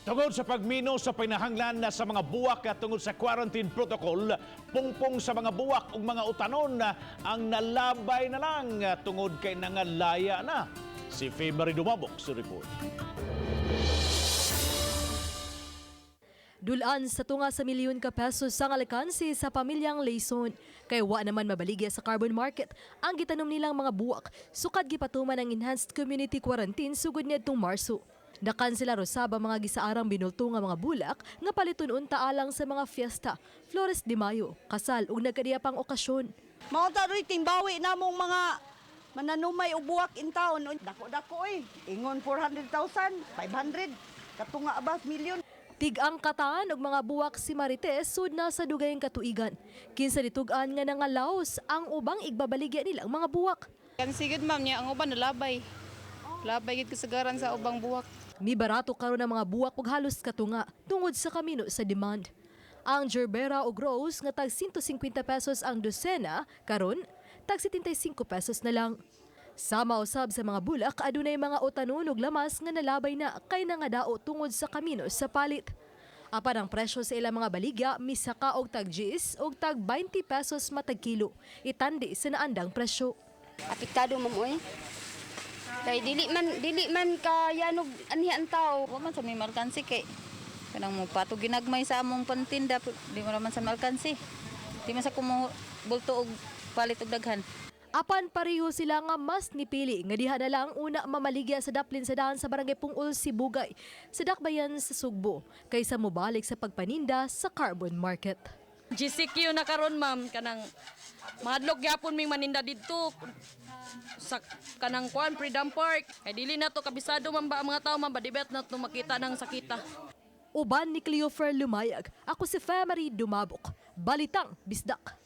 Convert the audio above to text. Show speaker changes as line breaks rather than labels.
Tungod sa pagmino sa panahanglan na sa mga buwak at tungod sa quarantine protocol, pungpong sa mga buwak ug mga utanon ang nalabay na lang tungod kay nangalaya na. Si Faye Dumabok sa report.
Dulaan sa tunga sa milyon ka pesos ang alkanse sa pamilyang Layson. Kay wa naman mabaligya sa carbon market ang gitanom nilang mga buwak sukad gipatuman ang enhanced community quarantine sugod niadtong Marso. Nakansela rosab ang mga gisaarang binulto nga mga bulak nga paliton unta alang sa mga fiesta, Flores de Mayo, kasal ug nagkadiya pang okasyon.
Mao ta ro'y timbawi namong mga mananumay og buwak in town. Dako-dako oy. Ingon 400,000, 500, katunga abas milyon.
Tig-ang kataan og mga buwak si Marites sud na sa dugayng katuigan. Kinsa ditug-an nga nangalaos ang ubang igbabaligya nilang mga buwak.
Kan sigud, ma'am, niya ang uban nalabay. Labay gid kasagaran sa ubang buwak.
Mibarato karon ang mga buwak og halos katunga tungod sa kamino sa demand. Ang gerbera og rose nga tag 150 pesos ang dosena karon tag 75 pesos na lang. Sama usab sa mga bulak, adunay mga utanon ug lamas nga nalabay na kay nangadao tungod sa kamino sa palit. Apan ang presyo sa ilang mga baligya misaka og tag 10 og tag 20 pesos matag kilo. Itandi sa naandang presyo.
Apektado, ma'am, oy. Kay dili man kayanog anhi ang tao.
Wa man sa may malkansi kay kanang mo pato ginagmay sa among pantinda, di mo naman sa malkansi. Di man sa kumo bulto og palit og daghan.
Apan pareho sila nga mas nipili nga diha na lang una mamaligya sa daplin sa daan sa Barangay Pungol, Sibugay, sa Dakbayan sa Sugbo, kaysa mobalik sa pagpaninda sa carbon market.
GCQ na karon, ma'am, kanang mahadlok gyapon ming maninda didto sa kanang kwan Freedom Park kay dili na to kabisado man ba ang mga tao, ma'am, ba dibet na to makita ng sakita.
Uban ni Cleofer Lumayag, ako si Femary Dumabok. Balitang Bisdak.